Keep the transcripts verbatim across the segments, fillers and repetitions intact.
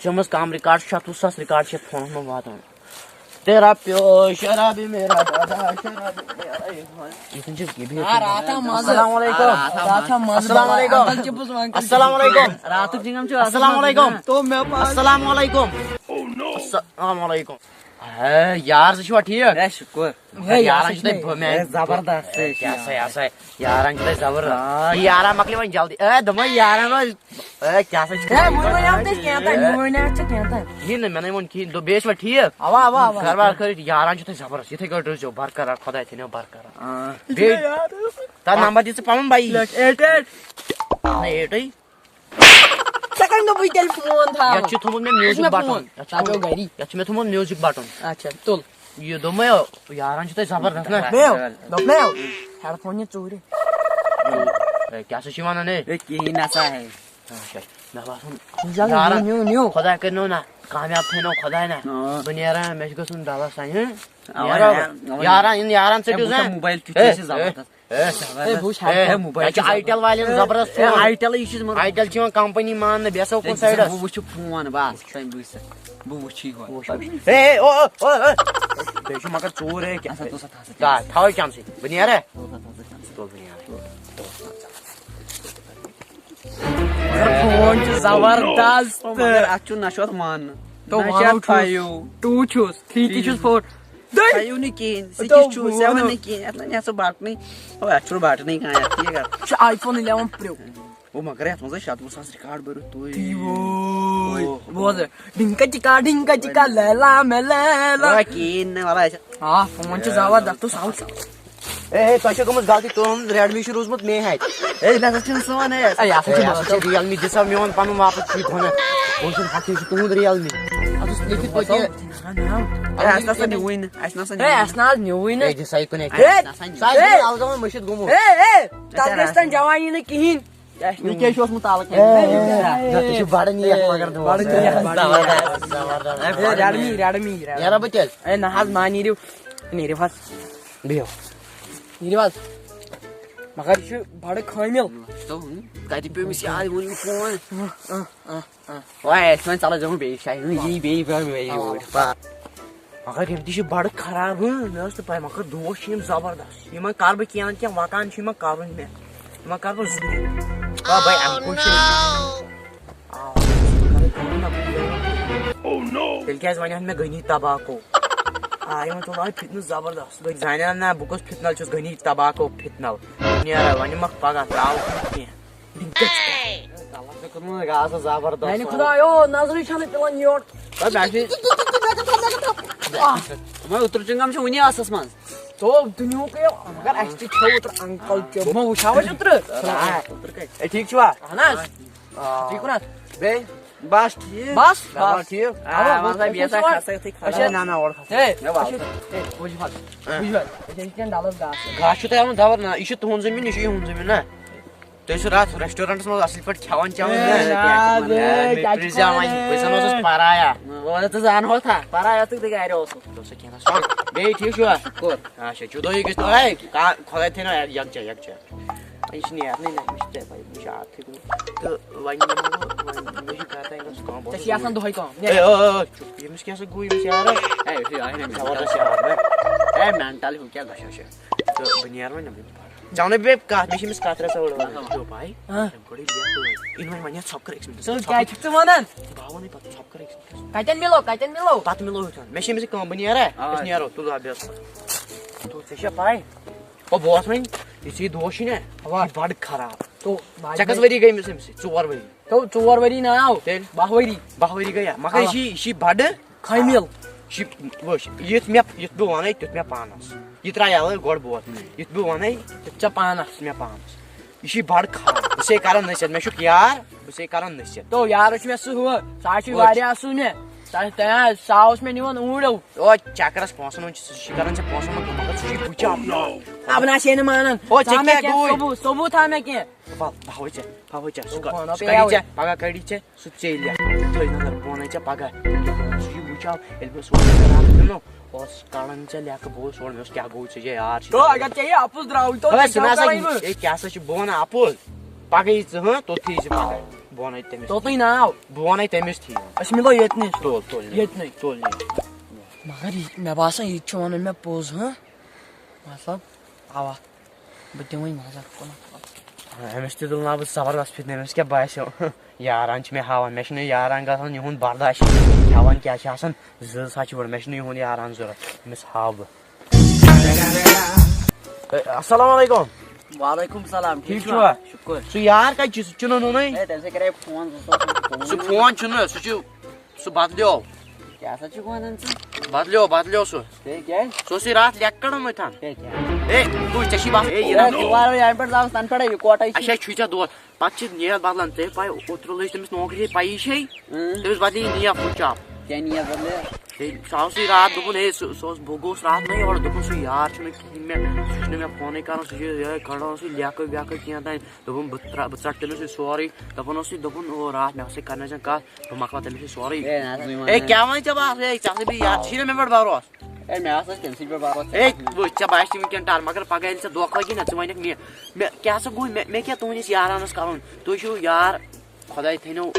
تِم ٲس کم ریکارڈ، شَتوُہ ساس ریکارڈ چھِ فونس منٛز واتان۔ تیرا پیو شرابی میرا دادا شرابی میرا یہِ چھُ یہِ بِہِتھ۔ آ، راتھا منٛز۔ السلام علیکم۔ راتھا منٛز۔ السلام علیکم۔ انکل چپس، انکل السلام چپس۔ علیکم۔ راتُک جنگم چھُ آسان السلام علیکم۔ منٛز۔ تو مےٚ پاس۔ السلام علیکم۔ السلام علیکم۔ ہے، یار، ژٕ چھُوا ٹھیٖک؟ ہے، شُکُر۔ ہے، یاران چھُ تۄہہِ بہٕ مےٚ ہے، زبردست، ہے، کیٛاہ سا، یہِ ہسا، یاران چھُ تۄہہِ زبردست۔ آ۔ یہِ یاران مۄکلہِ وۄنۍ جلدی۔ اے، دوٚپمَے یاران روزِ۔ اے، کیٛاہ سا چھُ ہے، وۄنۍ وَنیٛاو تۄہہِ کینٛہہ تام، وۄنۍ وَنیٛاو ژےٚ کینٛہہ تام۔ یہِ نہٕ، مےٚ نَے ووٚن کِہیٖنۍ، دوٚپ بیٚیہِ ٲسوا ٹھیٖک؟ اَوا، اَوا، اَوا۔ گَرٕ بار کٔرِتھ، یاران چھُ تۄہہِ زبردست، یِتھَے کٲٹھۍ روٗزِو برقرار، خۄداے تھٲینو برقرار۔ آ۔ بیٚیہِ، تَتھ نمبر دِ ژٕ پَنُن بَیہِ۔ لیکھ ایٹ ایٹ۔ نہ، ایٹٕے۔ ژےٚ کَمہِ دوٚپُے تیٚلہِ فون تھاو؟ یَتھ چھُ تھوٚمُت مےٚ یہِ چھُ میوٗزِک مےٚ بَٹُن۔ فون۔ یَتھ چھُ تَتھ گوٚو تھوٚمُت، گَری۔ یَتھ چھُ مےٚ تھوٚمُت میوٗزِک بَٹُن۔ اچھا، تُل۔ یہِ دوٚپمَے، یاران چھُ تۄہہِ زبردست نہ؟ مےٚ، دوٚپمَے، ہٮ۪ڈ فون یہِ ژوٗرِ۔ ہے، کیٛاہ سا چھِ وَنان ہے؟ ہے، کِہیٖنۍ نہ سا ہے۔ اچھا، مےٚ باسان، یہِ زَن یاران، نیوٗ، نیوٗ۔ خۄداے کٔرِنو نہ، کامیاب تھٲینو خۄداے نہ۔ آ۔ بہٕ نیران، مےٚ چھُ گژھُن ڈَلَس تام، ہہ؟ اَوا، نیرو۔ اَوا۔ یاران، یِن یاران ہے، ژٔٹِو وٕچھ زَن۔ موبایل کیُتھ ہے، چھُ اَسہِ ہے۔ زبردست۔ ہے، ہے، وٕچھ، ہے، ہاے، ہے، موبایل یہِ چھُ زبردست۔ آیٹل والٮ۪ن ہے، زبردست ہے، فون۔ آیٹل، یہِ چھُ زبردست۔ آیٹل چھُ یِوان کمپنی ماننہٕ، بیٚیہِ ہسا کُن ہے، سایڈس۔ بہٕ وٕچھِ فون، بس، تَمہِ بٕے سا۔ بہٕ وٕچھِ یہِ گۄڈٕ۔ وٕچھ۔ ہے، ہے، او، او، او، او۔ بیٚیہِ چھُ مگر ژوٗر، ہے، کیٛاہ؟ اَسا، تُل سا، تھاو سا، تھاو، تھاو، کیٛاہ ژٕ؟ بہٕ نیرٕ۔ تُل سا، تُل سا، تُل سا۔ تُل، بہٕ نیرٕ۔ فون چھُ زبردست۔ مگر اَتھ چھُ نہ چھُ اَتھ وَننہٕ۔ تو نہ چھُ وَنو اَتھ چھُس، فایِو۔ ٹوٗ چھُس، تھرٛی تہِ چھُس، فور۔ تھٲیِو نہٕ کِہیٖنۍ، سِکِس تو چھُ، سٮ۪وَن وَنو۔ نہٕ کِہیٖنۍ، یَتھ نہٕ، یَتھ چھُ بَٹنٕے کانٛہہ، یَتھ کیٛاہ کَرٕ؟ یہِ چھُ آی فون اِلیوَن پرٛو۔ او، مگر یَتھ منٛز ٲسۍ شَتوُہ ساس ریکارڈ بٔرِتھ تُہۍ۔ تی وۄے۔ او۔ بوز، ڈِنکا چِکا، ڈِنکا چِکا، لیلا میں لیلا۔ او، کِہیٖنۍ نہٕ، وَلہٕ اَسہِ۔ آ، فون چھُ زبردست، تُل ساوُتھ۔ اے، اے، تۄہہِ چھےٚ گٔمٕژ غلطی، تُہُنٛد ریڈمی چھُ روٗزمُت مے ہیٚتھ۔ اے، نہ سا چھُنہٕ سون، اے۔ اے، یہِ ہسا چھُ اے، یہِ ہسا چھُ ریلمی، دِ سا میون پَنُن واپَس، یہِ دھونا۔ بہٕ چھُس ہَتھ، یہِ چھُ تُہُنٛد ریلمی۔ اَتھ اوس لیکھِتھ پٔتۍ کِنۍ۔ نہ، نہ۔ اے، اَسہِ نہ سا نیوٗوٕے نہٕ، اَسہِ نہ سا اے، نیوٗوٕے۔ اَسہِ نہ حظ نیوٗوٕے نہٕ۔ اے، دِ سا یہِ کُنہِ اَتہِ۔ اے، سُہ آسہِ اے۔ اَلگٲمٕتۍ مٔشِتھ گوٚمُت۔ اے، اے، تَتھ گژھِ تَن جوانی نہٕ کِہیٖنۍ۔ یہِ کیٛاہ چھُ اوسمُت تَلہٕ کَنہِ؟ A, A, A. نہ، یہِ چھُ بَڑٕ نیک مگر دوس۔ بَڑٕ نیک، بَڑٕ نیک۔ زبردست، زبردست۔ A, Redmi, Redmi, Redmi. نیرا بہٕ تیٚلہِ؟ اے، نہ حظ، ما نیٖرِو۔ نیٖرِو حظ۔ بِہِو۔ نیٖرِو حظ۔ مگر یہِ چھُ بَڑٕ کھٲمِل۔ تو، کَتہِ پیوٚو أمِس یاد؟ ووٚن مےٚ فون۔ اۭں، اۭں، اۭں، اۭں۔ وۄنۍ آسہِ وۄنۍ ژَلو زِ وۄنۍ بیٚیِس جایہِ۔ وۄنۍ یی بیٚیہِ، بیٚیہِ، بیٚیہِ اوٗرۍ۔ مگر یِم تہِ چھِ بَڑٕ خراب، ہٕنٛہ، مےٚ ٲس نہٕ پَے، مگر دوس چھِ یِم زبردست۔ یِمَن کَرٕ بہٕ کینٛہہ نَتہٕ کینٛہہ، وَکان چھِ یِمَن کَرُن مےٚ۔ یِمَن کَرٕ بہٕ زٕ۔ آ، بھائی، اَمہِ کُے چھُ۔ آ، بہٕ کَرٕ کٲم نہ، بہٕ کَرٕ۔ تیٚلہِ کیٛازِ وَنہِ ہَن مےٚ غنی تباکو؟ آ، یِمَن تُل آے فِتنہٕ زبردست۔ بہٕ زانہِ ہا نہ، بہٕ کُس فِتنَل چھُس، غنی تباکو فِتنَل۔ نیرا، وۄنۍ یِمَکھ پَگاہ ترٛاوُکھ نہٕ کینٛہہ۔ تَلَس چھِ کٔرمٕژ گاسہٕ زبردست۔ میٛانہِ خۄدایو، نظرٕے چھَنہٕ پٮ۪وان یورٕ۔ ہے، مےٚ چھِ، وۄنۍ اوترٕ چِنٛگَم چھِ وُنہِ ٲسَس منٛز۔ تو دُنیُہُکُے، مگر اَسہِ تہِ کھیوٚو اوترٕ انکل چوب۔ وۄنۍ وٕچھاو أسۍ اوترٕ۔ ہے، ٹھیٖک چھُوا؟ اَہَن حظ۔ آ۔ ٹھیٖک چھُنہ؟ بیٚیہِ؟ بَس ٹھیٖک۔ بَس، گَرٕ بار بَس۔ ٹھیٖک؟ آ، اَوا، وَن سا، أسۍ بیٚیہِ چھِ سا یور۔ کھسٲیتھٕے کھسٲیتھٕے۔ اچھا، نہ، نہ، اورٕ کھسو۔ ہے، نہ، وَلہٕ۔ أسۍ چھِ، ہے، بوٗزِو حظ، ہہ۔ بوٗزِو حظ، أسۍ چھِ کھٮ۪ن ڈَلَس گاسہٕ۔ گاسہٕ چھُ تۄہہِ آمُت دَبَر نہ، یہِ چھُ تُہُنٛد زٔمیٖن، یہِ چھُ یِہُنٛد زٔمیٖن نہ۔ تُہۍ ٲسِو راتھ ریسٹورنٹَس منٛز اَصٕل پٲٹھۍ کھٮ۪وان چٮ۪وان ہے، نہ۔ نہ، ہے، ہے، مےٚ کیٛاہ چھِ پرٛژھ زِ وَنان؟ وۄنۍ، بہٕ زَن اوسُس پَرایا۔ وَلہٕ ژٕ زانہٕ ہوتھا، پَرایا تہٕ تہٕ گَرِ اوسُس۔ دوٚپ سا کینٛہہ نہ سا۔ بیٚیہِ ٹھیٖک چھُوا؟ شُکُر۔ اچھا، جُدٲیی گٔژھ نہٕ، ہے، کا-، خۄداے تھٲینو یَکجاہ، یَکجاہ۔ یہِ چھِ نیرنٕے نہ، مےٚ چھِ ژےٚ پَے، مےٚ چھِ عادتھٕے گوٚمُت۔ تہٕ وۄنۍ نِمو بہٕ، وۄنۍ مےٚ چھِ گَرٕ تام گژھُن کٲم، بہٕ ژےٚ چھِ آسان دۄہَے کٲم، ہے، نیرٕ۔ آ، آ، چُپ، ییٚمِس کیٛاہ سا گوٚو، ییٚمِس یارَس؟ ہے، یہِ چھُ یہِ آسان زبردست یار، ہے۔ ہے، مٮ۪نٹَل ہیوٗ کیٛاہ گژھان چھُ؟ تہٕ بہٕ نیرٕ وۄنۍ نٮ۪برٕ۔ ژےٚ وَنے بے کَتھ، مےٚ چھِ أمِس کَتھ رژھا أڑ وَنٕنۍ۔ بہٕ پَے۔ ہاں۔ أمۍ گۄڈَے لیکھ ٲدۍ۔ یِنہٕ وۄنۍ وَنہِ ہا ژھۄپہٕ کٔر أکِس مِنٹَس۔ ژٕ کیٛازِ چھُکھ ژٕ وَنان؟ بہٕ ہاوَن ہے پَتہٕ ژھۄپہٕ کٔر أکِس مِنٹَس۔ کَتٮ۪ن مِلو، کَتٮ۪ن مِلو؟ پَتہٕ مِلو یوٚتھَن۔ مےٚ چھِ أمِس کٲم، بہٕ نیرٕ۔ آ۔ أسۍ نیرو، تُل آ، بیٚہہ۔ تُل، ژےٚ چھےٚ پَے؟ او، بہٕ اوسُس وۄنۍ، یُس یہِ دوس چھُے نا، اَوا۔ یہِ چھُ بَڑٕ خراب۔ تو، ژےٚ کٔژ ؤری گٔے أمِس، أمِس سۭتۍ؟ ژور ؤری۔ تو، ژور ؤری ناو۔ تیٚلہِ؟ باہ ؤری۔ باہ ؤری گٔے یا؟ مگر یہِ اَوا۔ چھِ، یہِ چھِ بَڑٕ کھٲمِل۔ یہِ چھِ، وٕچھ، یُتھ مےٚ، یُتھ بہٕ وَنَے، تیُتھ مےٚ پانَس۔ یہِ ترٛاو یَلہٕ گۄڈٕ بوتھ۔ یُتھ بہٕ وَنَے، تیُتھ ژےٚ پانَس۔ مےٚ پانَس۔ یہِ چھِ بَڑٕ خراب۔ بہٕ چھُسے کَران نصیحت، مےٚ چھُکھ یار، بہٕ چھُسے کَران نصیحت۔ تو یارٕ چھُ مےٚ سُہ ہُہ، سُہ ہا چھُ وٕچھ۔ واریاہ اَصٕل مےٚ۔ سُہ، سُہ، سُہ اوس مےٚ نِوان اوٗرۍ۔ او چَکرَس پونٛسَن ہُنٛد چھُ، سُہ چھُ کَران ژےٚ پونٛسَن منٛز، مگر سُہ چھُے بُچہِ اَپ۔ اب نہ چھے نہٕ مانان۔ او، ژےٚ ژٕ ہاو مےٚ کیٛاہ کینٛہہ گوٚوُے؟ ثوبوٗت، ثوبوٗت ہاو مےٚ کینٛہہ۔ وَل، بہٕ ہاوَے ژےٚ، بہٕ ہاوَے ژےٚ۔ سُہ بہٕ وَنو کَڑِ بیٚیہِ ژےٚ، اَوَے۔ پَگاہ کَڑِ ژےٚ۔ سُہ ژیٚلہِ۔ تھٲیِو نظر، بہٕ وَنَے ژےٚ پَگاہ۔ سُہ یہِ وٕچھاو، ییٚلہِ مےٚ سُہ راتھ دِنو، اوس کَڑان ژےٚ لیٚکھٕ، بہٕ اوسُس سورُے، مےٚ اوس کیٛاہ گوٚو ژےٚ، یے یار چھِ۔ تو اگر ژےٚ یہِ اَپُز درٛاوٕے، تو ہے، ژےٚ سُہ کیٛاہ نہ سا، کَران وۄنۍ؟ ہے، کیٛاہ سا چھُ، بہٕ وَنہٕ اَپُز۔ پَگاہ یی ژٕ، ہاں، توٚتھُے یی ژٕ پَگاہ۔ بہٕ وَنَے تٔمِس۔ توٚتُے ناو۔ بہٕ وَنَے تٔمِس ٹھیٖک۔ أسۍ مِلو ییٚتہِ نٕے۔ تُل، تُل، ییٚتہِ نٕے۔ تُل، یہِ۔ مگر یہِ، مےٚ باسان، یہِ تہِ چھُ وَنان مےٚ پوٚز، ہاں؟ مطلب، اَوا، بہٕ دِمَے نظر کُنَتھ۔ أمِس تہِ تُل ناو بہٕ زبردست فِتنہٕ، أمِس کیٛاہ باسیو؟ یاران چھِ مےٚ ہاوان، مےٚ چھُنہٕ یاران گژھان یِہُنٛد برداش۔ کھٮ۪وان کیٛاہ چھِ آسان، زٕ ساس چھِ گۄڈٕ، مےٚ چھُنہٕ یِہُنٛد یاران ضوٚرَتھ، أمِس ہاوٕ بہٕ۔ اے، السلام علیکم۔ وعلیکم السلام، ٹھیٖک ٹھیٖک چھُوا؟ چھُوا؟ شُکُر۔ سُہ یار کَتہِ چھُ؟ سُہ چھُنہٕ نوٚنُے۔ اے، تٔمِس ہے کَرے فون زٕ ژور، سُہ چھُ سُہ فون چھُنہٕ، سُہ چھُ، سُہ بدلیو۔ کیٛاہ سا چھُکھ وَنان ژٕ؟ بدلیو، بدلیو سُہ۔ ہے، کیٛازِ؟ سُہ اوسُے راتھ لٮ۪کہٕ کَڑان أتھۍ۔ ہے، کیٛاہ؟ اے، تُہۍ ژےٚ چھی باسان، اے، یہِ ہے، نہ ژٕ وارٕ ییٚمہِ پٮ۪ٹھ زاوُس، تَنہٕ پٮ۪ٹھَے یِکوَٹَے چھِ۔ اَچھا، چھُے ژےٚ دود۔ پَتہٕ چھِ نیت بدلان، ژےٚ پَے، اوترٕ لٔج تٔمِس نوکری، پَیی چھے؟ اۭں۔ تٔمِس بدلے یہِ نیت، وٕچھ چاپ۔ کیٛاہ نیت بدلے؟ ہے، سُہ اوسُے راتھ دوٚپُن، ہے، سُہ، سُہ اوس، بہٕ گوٚوُس راتھ نہ یورٕ، دوٚپُن، سُہ یار چھُنہٕ کِہیٖنۍ مےٚ، سُہ چھُنہٕ مےٚ فونٕے کَران، سُہ چھُ یِہوٚے کَڑان، سُہ لیکہٕ ویکہٕ کینٛہہ تام۔ دوٚپُن، بہٕ ترٛا-، بہٕ ژَٹہٕ تٔمِس یہِ سورُے۔ دَپان اوسُے، دوٚپُن، او، راتھ مےٚ سۭتۍ کَرنٲے زَن کَتھ، بہٕ مۄکلاو تٔمِس یہِ سورُے۔ ہے، نہ، ژٕ یہِ وَن ہے، نہٕ۔ کیٛاہ وَنہِ ژےٚ بہٕ اَتھ؟ ہے، ژےٚ سا بیٚیہِ یاد، ژےٚ چھُے نہ مےٚ پٮ۪ٹھ بروسہٕ۔ ہے، مےٚ ہسا چھِ تٔمۍ سٕے پٮ۪ٹھ بروسہٕ۔ ہے، وٕچھ، ژےٚ باسہِ وٕنکٮ۪ن ٹَر، مگر پَگاہ ییٚلہِ ژےٚ دھوکہٕ لَگی نہ، ژٕ وَنکھ مےٚ، مےٚ کیٛاہ سا گوٚو، مےٚ، مےٚ کیٛاہ تُہٕنٛدِس یارانَس کَرُن؟ تُہۍ چھِو یار، خۄداے تھٲینو،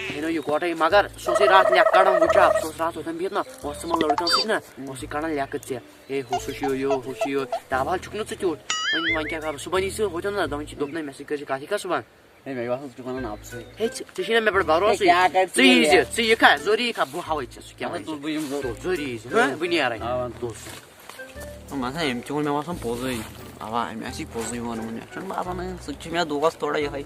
تھٲینو یِکوَٹَے، مگر سُہ اوسُے راتھ لٮ۪کہٕ کَڑان، وٕچھ اَکھ، سُہ اوس راتھ اوٚتَن بِہِتھ نہ، اوس ژٕ یِمَن لٔڑکَن سۭتۍ نہ، اوسُے کَڑان لٮ۪کہٕ ژےٚ۔ ہے، ہُہ سُہ چھُ یو، ہُہ چھُ یو۔ دَپہٕ حظ چھُکھ نہٕ ژٕ تیُتھ۔ وۄنۍ، وۄنۍ کیٛاہ کَرٕ؟ صُبحن یی ژٕ ہوٚتٮ۪ن نہ، دَپان چھِ، دوٚپنَے، مےٚ سۭتۍ کٔرۍ زِ کَتھ، یہِ کَتھ صُبحن؟ ہے، مےٚ چھُ باسان، ژٕ چھُکھ وَنان اَپزُے۔ ہے، ژٕ، ژےٚ چھُے نہ مےٚ پٮ۪ٹھ بھروسٕے۔ ہے، کیٛاہ کَرِ ژٕ ژٕ یی زِ، یہِ؟ ژٕ یہِ کَتھ، ضروٗری یہِ کَتھ، بہٕ ہاوَے ژےٚ سُہ کیٛاہ اَدٕ وَنہِ تُل، ژےٚ۔ بہٕ یِمہٕ ضروٗر۔ تُل، ضروٗری یی زِ، ہہ، بہٕ نیرَے۔ آ، وَن۔ تُل۔ مےٚ باسان، أمۍ تہِ ووٚن مےٚ باسان پوٚزُے۔ اَوا، أمۍ آسہِ یہِ پوٚزُے ووٚنمُت۔ مےٚ چھُنہٕ باسان، سُہ تہِ چھُ مےٚ دوس تھوڑا یِہوٚے۔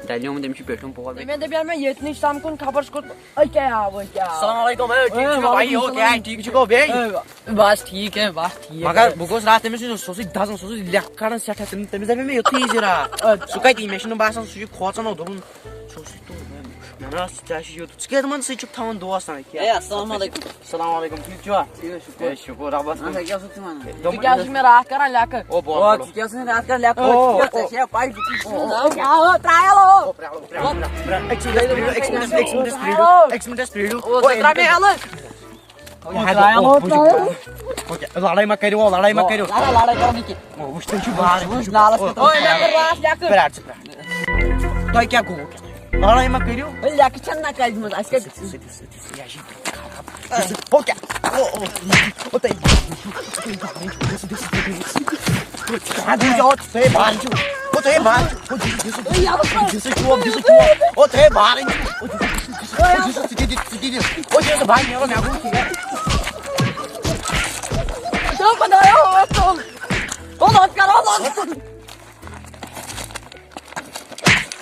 ڈَلیومُت، أمِس چھُ پیٚٹھِم پوہَر۔ مےٚ دَپیٛاو مےٚ ییٚتہِ نٕے سَمکھُن، خبر چھُ کوٚت۔ أے کیٛاہ آو، أے کیٛاہ آو؟ السلام علیکم، ہے، ٹھیٖک چھُکھا بھائی؟ وعلیکم ہو، کیٛاہ السلام۔ ٹھیٖک چھُکھا بیٚیہِ؟ اے، بس ٹھیٖک ہے، بس ٹھیٖک مگر ہے۔ بہٕ گوٚوُس راتھ تٔمِس نِش، سُہ اوسُے دَزان، سُہ اوسُے لٮ۪کہٕ کَڑان سٮ۪ٹھاہ، تٔمِس، تٔمِس دَپے مےٚ یُتھُے یہِ زِ راتھ۔ اَدٕ سُہ کَتہِ یی؟ مےٚ چھُنہٕ باسان سُہ چھُ کھوژان او، دوٚپُن، سُہ اوسُے تہٕ مےٚ نہ ٲس، ژےٚ آسی یوٚت، ژٕ کیٛازِ یِمَن سۭتۍ چھُکھ تھاوان دوس تام؟ کیٛاہ؟ اے، السلام علیکم۔ السلام علیکم، ٹھیٖک چھُوا؟ ٹھیٖک، شُکُر۔ اے، شُکُر رۄبَس کُن۔ اَہَن سا، کیٛاہ اوسُکھ ژٕ وَنان؟ دوٚپُن، ژٕ کیٛاہ اوسُکھ مےٚ راتھ کَران لٮ۪کہٕ؟ او، بہٕ او، وَنہٕ ژٕ کیٛاہ اوسُکھ مےٚ راتھ کَران لٮ۪کہٕ؟ او، او، ژےٚ چھےٚ پَے، بہٕ کُس چھُس؟ او، او، او، ترٛایَل، او۔ او، پرٛارو، پرٛارو، پرٛارو۔ أکِس مِنٹَس پرٛٲرِو، أکِس مِنٹَس، أکِس مِنٹَس پرٛٲرِو، او، أکِس مِنٹَس پرٛٲرِو۔ او، ژٕ ترٛاو مےٚ یَلہٕ۔ او، یہِ ہَتھ ترٛایَل، او، او، ترٛایَل۔ او، کیٛاہ، لڑٲے مہ کٔرِو، او، لڑٲے مہ کٔرِو۔ لڑٲے، لڑٲے کَرو نہٕ کینٛہہ۔ او، وٕچھ، تٔمۍ چھُ بار۔ وٕچھ، نالَس پٮ۪ٹھ۔ او، مےٚ کٔر راتھ لٮ۪کہٕ۔ پرٛار ژٕ، پرٛار۔ تۄہہِ کیٛاہ گوٚوُ؟ لڑٲے مہ کٔرِو۔ ہے، لٮ۪کہٕ چھَنہٕ نہ کَرِ منٛز، اَسہِ کَتہِ؟ سُہ، سُہ، سُہ، سُہ، یہِ ہا چھِ خراب۔ سُہ، سُہ، ہُہ کیٛاہ؟ او، او، او، تۄہہِ، تۄہہِ بارٕنۍ چھُ۔ او، تۄہہِ بارٕنۍ چھُ۔ او، تۄہہِ بارٕنۍ چھُ۔ او، دِسہٕ، دِسہٕ چوب، دِسہٕ چوب۔ او، تۄہہِ بارٕنۍ چھُ۔ او، دِسہٕ، دِسہٕ، او، دِسہٕ، سُہ تہِ دِ، سُہ تہِ دِ۔ او، دِسہٕ بارٕنۍ، مےٚ گوٚو، مےٚ گوٚو ٹھیٖک۔ او، لوٚت کر، او، لوٚت کر۔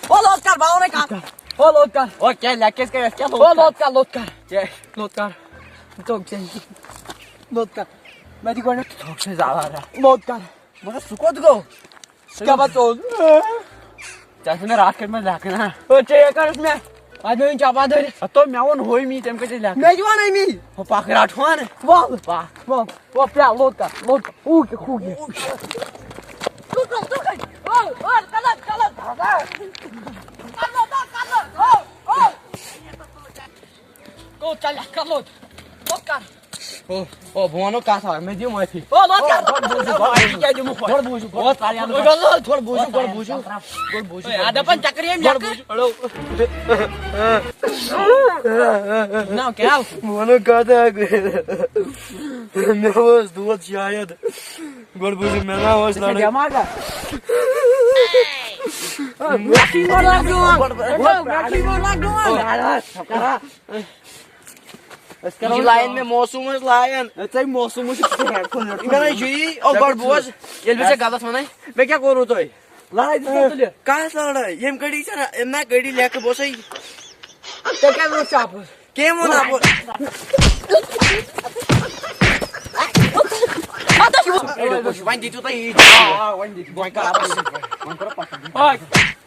او، لوٚت کر، باو نے کر۔ او، لوٚت کر۔ او، کیٛاہ لیٚکھِ أسۍ کیٛاہ، أسۍ کیٛاہ لوٚت او، کر؟ لوٚت کر، لوٚت کر۔ کیٛاہ؟ لوٚت کر۔ ژوٚک ژےٚ۔ لوٚت کر۔ مےٚ دِ گۄڈٕنٮ۪تھ تھوٚک چھےٚ زالان۔ لوٚت کر۔ مگر سُہ کوٚت گوٚو؟ سُہ کیٛاہ پَتہٕ ژوٚل؟ ژےٚ ٲسٕے مےٚ راتھ کٔرمٕژ لیٚکھٕنۍ، ہا؟ او، ژےٚ کیٛاہ کٔرٕس مےٚ؟ اَتھ مےٚ أنۍ چپاتھ دٲرِتھ۔ ہَتو، مےٚ ووٚن ہُے می، تٔمۍ کَتہِ لیٚکھٕنۍ؟ مےٚ تہِ وَنَے می۔ ہُہ پَکھ رَٹہٕ ہون۔ وَل۔ پَکھ۔ وَل۔ وَل، پرٛاو، لوٚت کَر، لوٚت کَر۔ اوٗ کہِ، خوٗ کہِ۔ ژٕ کَر، ژٕ کَر۔ او، او، کَلَر، کَلَر۔ کَلَر، کَلَر۔ او، او۔ گوٚو، ژَلہِ، کَر لوٚت۔ لوٚت کَر۔ او، او، بہٕ وَنو کَتھ اَکھ، مےٚ دِیِو معٲفی۔ او، لوٚت کَر۔ گۄڈٕ بوٗزِو، گۄڈٕ بوٗزِو۔ کیٛاہ دِمو؟ گۄڈٕ بوٗزِو، او، ژَلہِ، گۄڈٕ بوٗزِو، گۄڈٕ بوٗزِو۔ گۄڈٕ بوٗزِو۔ اے، اَدٕ دَپان چَکر ییٚمۍ گۄڈٕ لیٚکھٕ۔ بوٗزِو۔ ناو کیٛاہ؟ بہٕ وَنو کَتھ اَکھ۔ مےٚ اوس دود شاید۔ گۄڈٕ بوٗزِو، مےٚ نا اوس ژےٚ چھا لڑٲے۔ دٮ۪ماغا؟ مےٚ چھُے مَزاق دِوان۔ مےٚ چھُے مَزاق دِوان۔ أسۍ کَرو یہِ لایَن مےٚ موسوٗم حظ لایَن۔ ہے، ژےٚ موسوٗم حظ چھُ ژےٚ ہٮ۪ڈ فون وٮ۪ڈ فون۔ مےٚ نَے چھُ یی، او، گۄڈٕ بوز، ییٚلہِ بہٕ ژےٚ غلط وَنَے، مےٚ کیٛاہ کوٚروٕ تۄہہِ؟ لڑٲے دِژ نا تُلِتھ؟ کَس لڑٲے؟ ییٚمۍ کٔڑی ژےٚ نہ، أمۍ نا کٔڑی لیٚکھٕ، بہٕ اوسَے۔ ژےٚ کیٛازِ ووٚنُتھ شاپَس؟ کٔمۍ ووٚن اَپٲرۍ؟ وۄنۍ دِتِو تُہۍ یی۔ آ، آ، وۄنۍ دِتِو۔ وۄنۍ کَر اَپٲرۍ؟ وۄنۍ کَرو پَتہٕ۔ آ،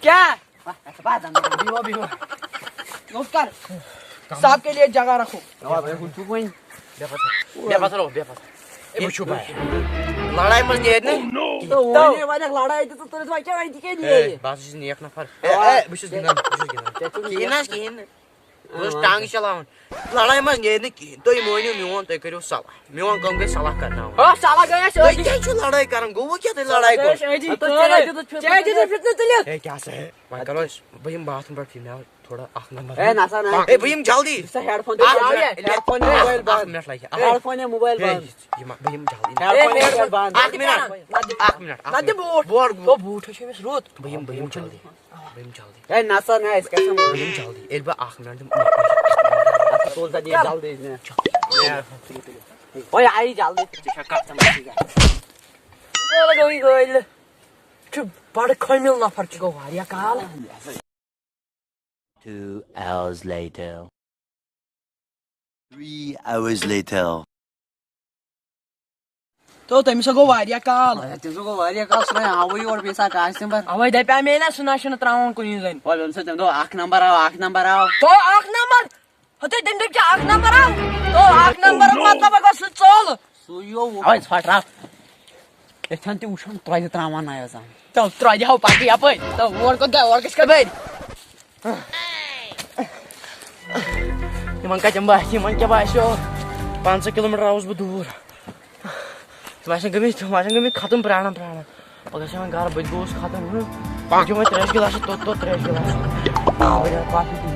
کیٛاہ؟ بِہِو، بِہِو۔ لوٚت کَر۔ سب کے لیے جگہ رکھو۔ اَوا، بہٕ ہُہ چھُکھ وۄنۍ۔ بے پَتھر، بے پَتھر، بے پَتھر۔ ہے، وٕچھِو بھاے۔ لڑایہِ منٛز نیرِ نہٕ۔ تو وۄنۍ وَنٮ۪کھ لڑایہِ تہِ تہٕ تُلِتھ وۄنۍ کیٛاہ وۄنۍ تہِ کیٛاہ ہے، نیرِ؟ بہٕ ہسا چھُس نیک نفر۔ ہے، ہے، بہٕ چھُس گِنٛدان، بہٕ چھُس گِنٛدان۔ ژےٚ چھُنہٕ کِہیٖنۍ نہ حظ، کِہیٖنۍ نہٕ۔ بہٕ اوسُس ٹانٛگہٕ چلاوان۔ لڑایہِ منٛز نیرِ نہٕ کِہیٖنۍ۔ تُہۍ مٲنِو میون، تُہۍ کٔرِو صلاح۔ میون کٲم گٔے صلاح کرناوٕنۍ۔ ہا، صلاح گٔے اَسہِ تُہۍ أزی۔ کیٛازِ چھُو لڑٲے کران؟ گوٚو وۄنۍ کیٛاہ تُہۍ لڑٲے صلاح گٔے کٔرِو؟ اَسہِ أزی۔ ہَتہٕ ژےٚ ژےٚ ہے دیُتُتھ فِتنہٕ۔ ژےٚ ہے دیُتُتھ فِتنہٕ تُلِتھ۔ ہے، کیٛاہ سا ہے؟ وۄنۍ کرو أسۍ، بہٕ یِمہٕ باتھ روٗم پٮ۪ٹھ فِرنہِ۔ تھوڑا اکھ نمبر۔ اے، نسا، نہ۔ اے، بہٕ یِمہٕ جلدی۔ ژٕ ہیڈ فون تہِ اکھ لاو منٹ، یہِ۔ ہیڈ فون تہِ موبایل اکھ بنٛد۔ منٹ لگہِ۔ اکھ ہیڈ فون یا موبایل ہے، بنٛد۔ یہِ، یہِ ما-، بہٕ یِمہٕ جلدی۔ ہیڈ اے، فون یا ہیڈ موبایل فون۔ بنٛد۔ اکھ منٹ۔ نہ دِ۔ اکھ منٹ، اکھ نہ دِ منٹ۔ بوٗٹھ۔ بوٹھ، بوٹھ۔ تو بوٹھ چھُ أمِس رُت۔ بہٕ یِمہٕ، بہٕ یِمہٕ جلدی۔ بہٕ یِمہٕ جلدی۔ اے، نسا، نہ، أسۍ کیٛاہ سا مانو؟ بہٕ یِمہٕ جلدی۔ ییٚلہِ بہٕ اکھ منٹ دِمہٕ۔ اَتھ تُل سا دِ جلدی۔ اوے، آیی جلدی۔ ژےٚ چھا کتھ سمجھ یِوان؟ ژٕ لگٲوٕے گٲلۍ۔ چھُ بڑٕ کٲمِل نفر، چھُ گوٚو واریاہ کال۔ Two hours later. Three hours later. تو تٔمِس ہا گوٚو واریاہ کال۔ اے، تٔمِس ہا گوٚو واریاہ کال، سُہ نے آوٕے یور، بیٚیہِ سا کاسہِ نمبر۔ اوے دپیٛاے مےٚ نا، سُہ نہ چھُنہٕ ترٛاوان کُنی زٔنۍ۔ وۄنۍ ووٚن سا تٔمۍ، دوٚپ، "اکھ نمبر آو، اکھ نمبر آو۔" تو اکھ نمبر؟ ہتے تٔمۍ دوٚپ کیٛاہ اکھ نمبر آو؟ تو اکھ نمبر مطلب اگر سُہ ژوٚل۔ سُے یو۔ اوے ژھۄٹھ راو۔ یتھن تہِ وٕچھان ترٛۄجہِ ترٛاوان نایو زن۔ تو ترٛۄجہِ ہاو پکہٕ یپٲرۍ۔ تو اور کوٚت گٔے؟ اور گٔژھۍ کپٲرۍ؟ یِمن کتہِ یِم باسہِ؟ یِمن کیٛاہ باسیو؟ پنٛژاہ کلوٗ میٖٹر آوُس بہٕ دوٗر۔ تِم آسن گٔمٕتۍ، تِم آسن گٔمٕتۍ ختم پرٛاران پرٛاران۔ پگاہ چھِ یِوان گرٕ، بہٕ تہِ گوٚوُس ختم۔ ہُہ، بہٕ چیوٚمَے ترٛیش گِلاس، توٚت توٚت ترٛیش گِلاس۔ آ، بہٕ دِمہٕ کافی تہِ۔